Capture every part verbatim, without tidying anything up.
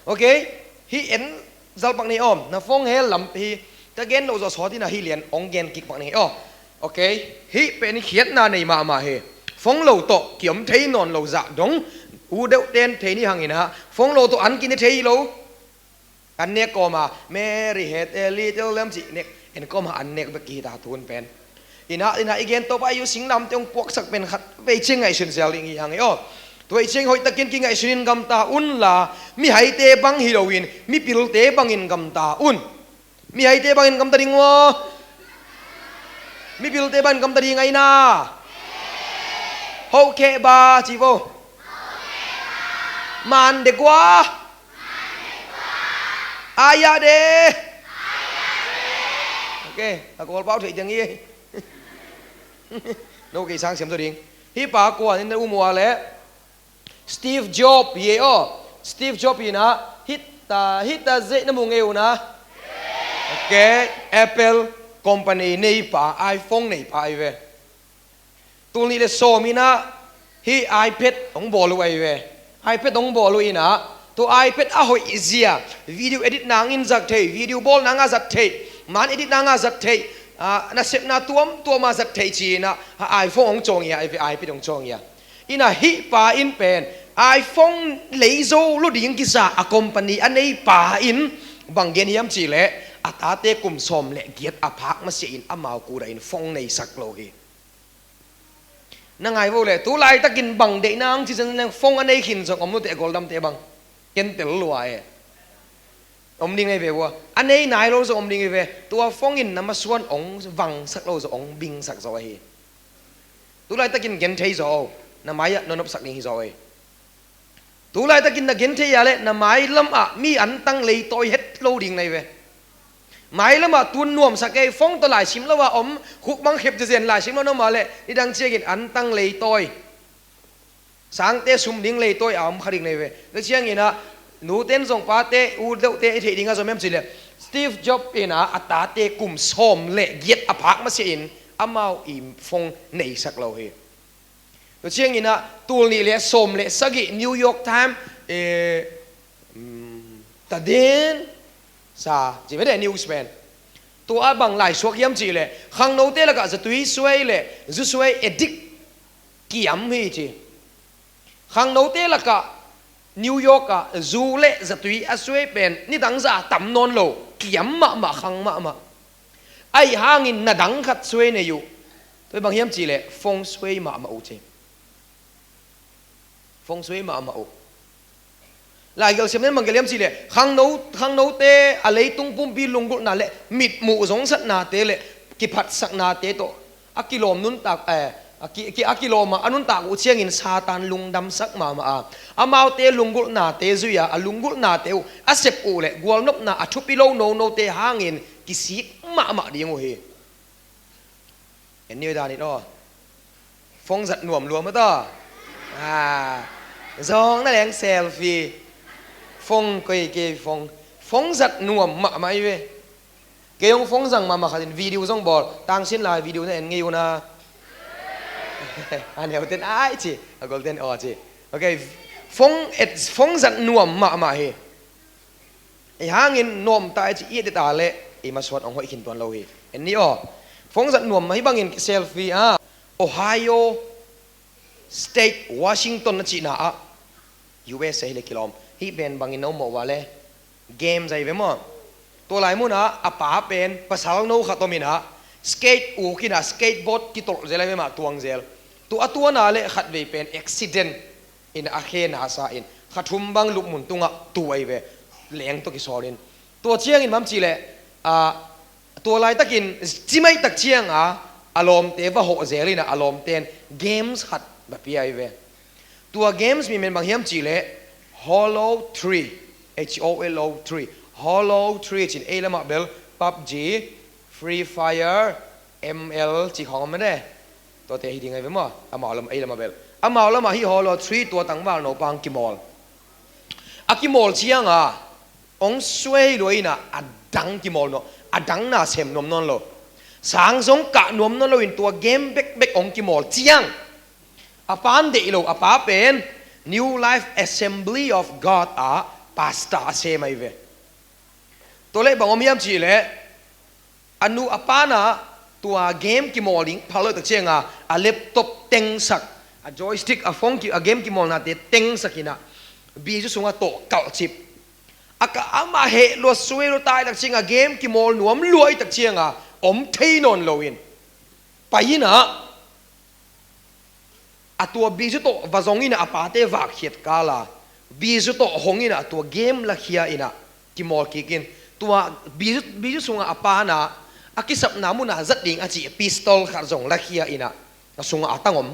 Ok, hih en zalpak ni om, na phone hel lam hi, ka gen lo zawh sawt in a hih lian ong gen kik pak ni aw. Ok, hih pen khiatna nei mahmah hi. Phone lo tawh kiom thei nawn lo zah dong, u deuh ten thei ni hang in a, phone lo tawh an kine thei lo. An nek kawma, Mary had a little lamb cih nek, en kawma an nek bek kihi ta tun pen. Inah, inah i gen tawpa i u singlamte hong puaksak pen khat vei ciang ngaihsun zel ding hi hang hi aw. Tua i ciang hoih takin kingaihsun in gamta un la, mihaite bang hi loin, mipilte bangin gamta un. Mihaite bangin gamta ding maw? Mipilte bangin gamta ding aina. Hoh kheh ba, ci vo. Man de gua. Aya de. Ok, a kawl pau theih ding hi. No kei sang siam zaw ding. Hih pa kuan in na um ua le Steve Jobs hi aw. Steve Jobs hi na, hita, hita zeih na mu ngei uh na. Ok, Apple company neipa, iPhone neipa ahi ve. Tul nih le sawm inah hih iPad hong bawl uh ahi ve. iPad hong bawl uh inah tua iPad a hoih zia, video edit nangin zat thei, video bawl nanga zat thei, man edit nanga zat thei, ah, nasepna tuamtuama zat thei ci inah a iPhone hong cawng ia ahi ve, iPad hong cawng ia. Inah hih pa in pen iPhone lei zo lo ding kisa a company a neipa in bang gen hiam cihleh a tate kum sawm le giat a phak masiah in amau kuda in phone neisak lo hi. Na ngai vo le, tu laitakin bang deihna ang ci ciang leng phone a nei khin zong om lute, goldamte bang. Ken tel lua e. Om ding nei ve ua. A nei nai lo zong om ding hi ve. Tua phone in na masuan ong vangsak lo zong ong bingsak zo ahi. Tu laitakin gen thei zo. Na mai ah na nopsak ding hi zo ahi. Tu laitakin na gen thei a le na mailam ah mi antang leitawi het lo ding nei ve. Mailam ah tun nuamsak ei, phone tawh laisim lo a om, khukmang khep zezen laisim lo na om a le nidang ciangin antang leitawi, sangte sum ding leitawi a om kha ding nei ve. Tua ciangin ah nuten zong pate, u deuhte i theih ding a zom em cihleh Steve Jobs in ah a tate kum sawm le giat a phak masiah in amau i phone neisak lo hi. Tua ciangin ah tul nih le sawm le sagih New York Times, eh, um, tadin sa ci mede news pen. Tua a bang lai suak hiam cihleh khangnote lakah zatui suai le zu suai addict kiam hi ci. Khangnote lakah New York ah zu le zatui a suai pen nidang zah a tam nawn lo, kiam mahmah, khang mahmah. Ahi hangin na dang khat suai nei uh. Tua bang hiam cihleh phone suai mahmah uh ci. Phone suai mahmah uh. Laigelh siam nen bang gelh hiam cihleh khangno, khangnote a leitung pumpi lunggulhna le mitmuh zongsatnate le kiphatsaknate tawh a kilawm nuntak, eh, a ki, ki, a kilawm a, a nuntak uh ciangin Satan lungdamsak mahmah a, amaute lunggulhnate zui a, a lunggulhnate uh a sep uh le gualnopna a thupi lo nonote hangin kisik mahmah ding uh hi. En ni uh danin aw. Phone zat nuam lua mata. Ah, zawng na leng selfie. Phone koi kei phone. Phone zat nuam mahmah hi ve. Kei hong phone zang mahmah khatin video zong bawl. Tangsin lai video na en ngei uh na. A neuten ai ci, a golten aw ci. Ok, phone et, phone zat nuam mahmah hi. Ei hangin nuam ta i ci i et ta le i masuan hong hoih khin tuan lo hi. En ni aw. Phone zat nuam mah hi bangin selfie a Ohio State, Washington na cihna ah U S A hi le kilawm. Hih pen bangin na um mawh ua le games ahi ve maw. Tua lai munah a pa pen pasal no khat om inah skate uk inah skateboard kitolh zel ahi ve mah, tuang zel. Tua a tuana le khatvei pen accident in a khe nasa in kha thum bang lupmun tungah tu ahi ve, leng tawh kisawlin. Tua ciangin bang hiam cihleh, ah, tua laitakin cimaihtak cianga a lawmte va hawh zel inah a lawmten games khat va pia ahi ve. Tua games min pen bang hiam cihleh Halo three, H O L O three, Halo three cin ei lamah bel PUBG, Free Fire, M L ci khawng om mede. Tuate hi ding ahi ve maw? Amau lam, ei lamah bel. Amau lamah hih Halo three tua tangval no pang kimawl. A kimawl cianga hong suai lua inah a dang kimawl nuam, a dang na sem nuam nawn lo. Sang zong kah nuam nawn loin tua game bekbek hong kimawl ciang a pan deih lo, a pa pen New Life Assembly of God ah a star a sem ahi ve. Tua leh bang om hiam cih leh, a nu a pa na tua game kimawl ding phal lo tak cianga a laptop tengsak, a joystick, a phone ki, a game kimawlnate tengsak inah bizu sungah tawh kalhcip. A ka amah heh lua suai lua tai tak cianga game kimawl nuam lua i tak cianga om thei nawn loin pai inah a tua bizu tawh va zong inah a pate vakkhiat kala bizu tawh hong inah tua game lakhia inah kimawl kikin tua bizu, bizu sungah a pa na a kisapna munah zat ding a cih pistol khat zong lakhia inah a sungah a tang om.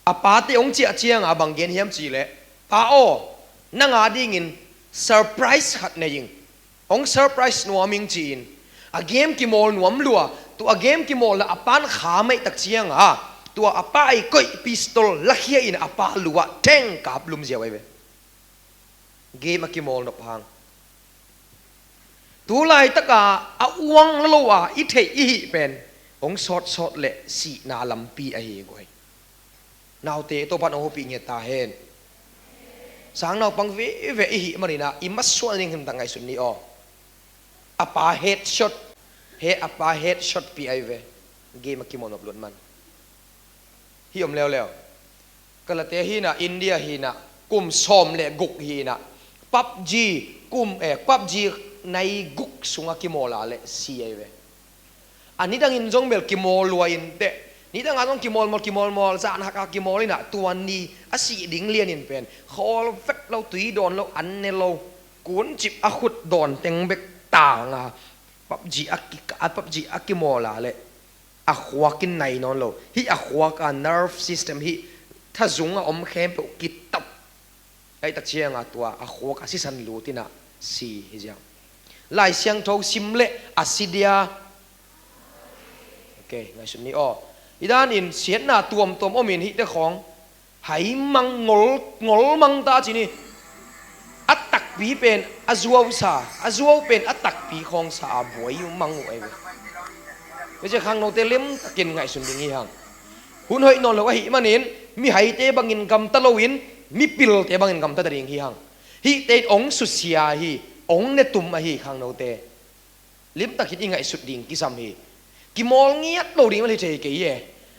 A pate hong ciah cianga bang gen hiam cih leh, "Pa aw, nang a dingin surprise khat nei ing. Hong surprise nuam ing," ci-in a game kimawl nuam lua. Tua a game kimawlna a pan kha maih tak cianga tua a pa i koih pistol lakhia in a pa luah theng kap lum ziau ahi ve. Game a kimawl nop hang tu laitaka a uang lo a i theih i hih pen hong sawtsawt leh sihna lampi ahi guai. Naute, Topa'n hong hopih ngiat ta hen. Sang naupang veve i hih maninah i masual ning himtak ngaihsun ni aw. A pa headshot, he a pa headshot pi ai ve. Game a kimawl nop luat man hi om leuleu. Kalate hinah, India hinah, kum sawm le guk hinah, PUBG kum, eh, PUBG nai guk sungah kimawla le si ai ve. A nidangin zong bel kimawl lua inteh. Nidangah zong kimawlmawl kimawlmawl, zan haka kimawl inah tua ni a sih ding lianin pen khawl vet lo, tui dawn lo, an ne lo, kuncip a khut dawn teng bek tanga PUBG a kika, a PUBG a kimawla le a khuak in nai nawn lo. Hih a khuak a nerve system hih thazung a om khempeuh kitap. Ahi tak cianga tua a khuak a sisan lut inah si hi ziang. Lai Siangtho sim le a si dia. Ok, ngaihsun ni aw. Hi danin siatna tuamtuam omin hihte khawng hai mang ngol, ngol mang ta ci ni. A takpi pen a zuausa, a zuau pen a takpi khawngsa a buai mang uh ahi ve. Tua ciah khangnote limtakin ngaihsun ding hi hang. Hun hoih nawn lo ahih manin mihaite bangin gamta loin mipilte bangin gamta ta ding hi hang. Hihte in ong susia hi, ong netum ahi khangnote. Limtakin i ngaihsut ding kisam hi. Kimawl ngiat lo ding mah hi thei kei e.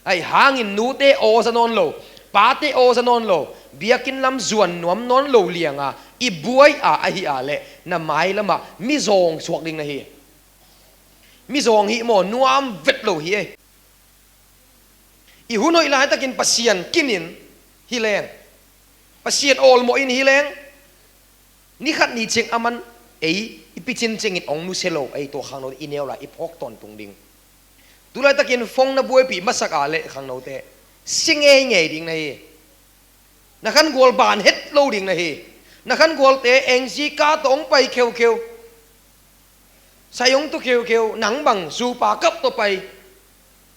Ahi hangin nute aw za nawn lo, pate aw za nawn lo, biakinn lam zuan nuam nawn lo lianga i buai a ahi a leh na mailamah mizawng suak ding na hi. Mizawng hi maw, nuam vet lo hi e. I hun hoih laitakin Pasian kinin hi leng, Pasian awlmawhin hi leng, ni khat ni ciang a man ei i picin ciangin ong nusia lo ei, tua khangnote i neu lai i phawk tawntung ding. Tu laitakin phone na buaipih masak a leh khangnote si ngeingei ding na hi. Na khangual ban het lo ding na hi. Na khangualte engsi ka tawh ong pai kheukheu. Sai ong tu kheukheu, nang bang supa kap tawh pai.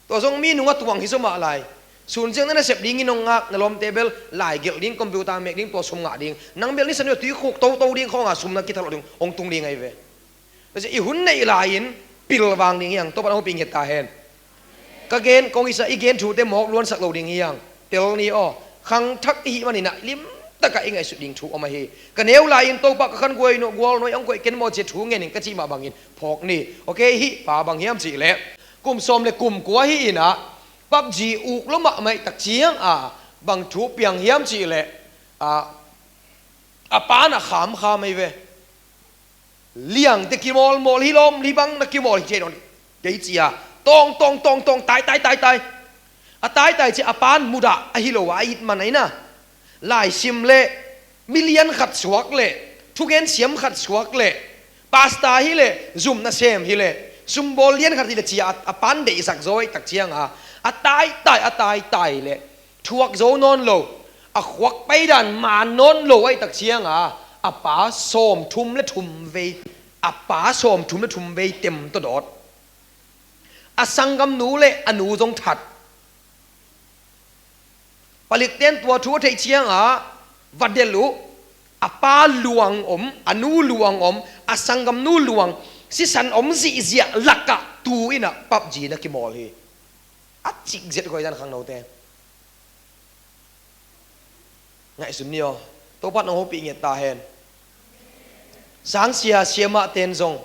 Tua zong mi nungah tuang hi zomah lai. Sun ciang na nasep dingin ong ngak, na lawmte bel lai gelh ding, computer mek ding, tua sum ngah ding. Nang bel nisan uh a tuikhuk toto ding khawnga sum na kithalawh ding, ong tung ding ahi ve. Tua ciah i hun neih lai-in pilvang ding hi hang, Topa'n hong hopih ngiat ta hen. Ka gen kong hisa, i gen thute mawk luansak lo ding hi hang. Tel ni aw, khangthak i hih maninah limtakah i ngaihsut ding thu om ahi. Ka neu lai-in Topa ka khangual nuai, gual nuai ong koih ken maw cia thu ngenin ka cih mah bangin phawk ni. Ok, hih pa bang hiam cihleh kum sawm le kum kua hi inah PUBG uk lo mahmah i tak ciang a bang thu piang hiam cihleh a, a pan a khamkham ahi ve. Liangte kimawlmawl hi lawm, hi bang na kimawl hi thei nawn kei cia. Tawng tawng tawng tawng, tai tai tai tai. A taitai cia a pan mudah ahi lo a, a it man ahi na. Laisim le milian khat suak le, thugen siam khat suak le, pasta hi le, zum nasem hi le, sumbawl lian khat hi le cia a, a pan deihsak zaw ahi tak cianga a taitai, a taitai le thuak zo nawn lo, a khuak paidan man nawn lo ahi tak cianga a pa sawmthum le thum vei, a pa sawmthum le thum vei tem tawdawt. A sanggamnu le a nu zong that. Palikten tua thu a theih cianga va delh uh, a pa luang om, a nu luang om, a sanggamnu luang, sisan om zihziah lakah tu inah PUBG na kimawl hi. A cik ziat koi dan khangnote. Ngaihsun ni aw. Topa'n hong hopih ngiat ta hen. Sangsia siamah ten zong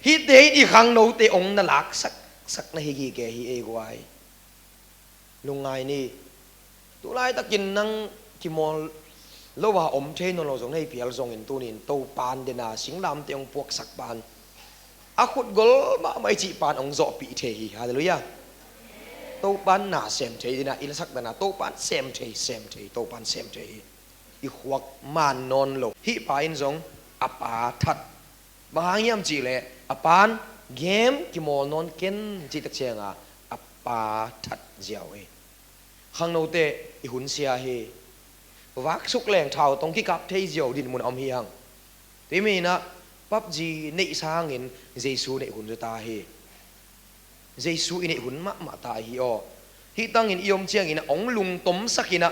hihte in i khangnote ong na laksak sak na hi gige hi ei guai. Lungngai ni. Tulaitakin nang kimawl lo a om thei nawn lo zong na hi phial zongin tunin Topan dena singlamte ong puaksak pan, a khutgol mahmah i cih pan ong zawhpih thei hi. Halleluiah. Topan na sem thei dena i lasak dana Topan sem thei, sem thei, Topan sem thei hi. I khuak man nawn lo. Hih pa in zong a pa that. Bang hang hiam cihleh a pan game kimawl nawn ken cihtak cianga a pa that ziau hi. Khangnote i hun sia hi. Vaksuk leng thau tong kikap thei ziau din mun a om hi hang. Tui minah PUBG neih sangin Jesu neih hun zu ta hi. Jesu i neih hun mahmah ta ahi aw. Hih tangin i om ciangin ah ong lungtomsak inah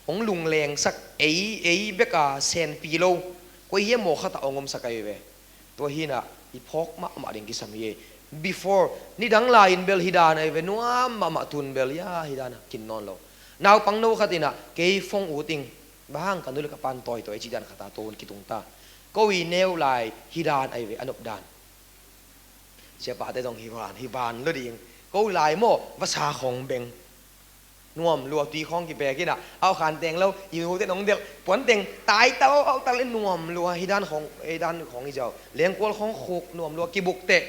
ong lunglengsak ei ei beka senpi lo koi hiam maw khatah ong omsak ahi ve. Tua hinah i phawk mahmah ding kisam hi. Before nidang lai-in bel hi dan ahi ve, nuam mahmah tun bel ia hi dan kin nawn lo. Naupang no khat inah kei phone uting bang hang ka nu le ka pan tawitawi cih dan khata tua hun kitung ta. Ko i neu lai hi dan ahi ve, a nop dan. Siapate zong hi van hi van lo ding. Ko lai maw vasa khong beng. Nuam lua tui khong kipek inah au khan teng lo i nu te nong delh puan teng tai tal au tal in nuam lua hi dan khong ei dan khong i zau lengkual khong khuk nuam lua kibuk teh.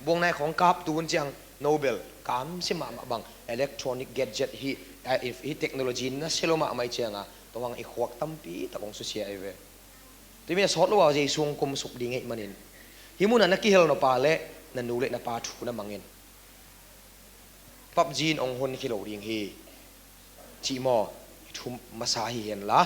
Buangnai khong kap tun ciang Nobel kam si mahmah bang electronic gadget hi, eh, hi technology na selo mahmah i cianga tua hang i khuak tampi tak ong susia ahi ve. Tui mi a sawt lo a Jesu ong kumsuk ding ei manin hih munah na kihel no pa le na nu le na pa thu na mangin PUBG in ong hon khi lo ding hi. Cih maw i thu masa hi henla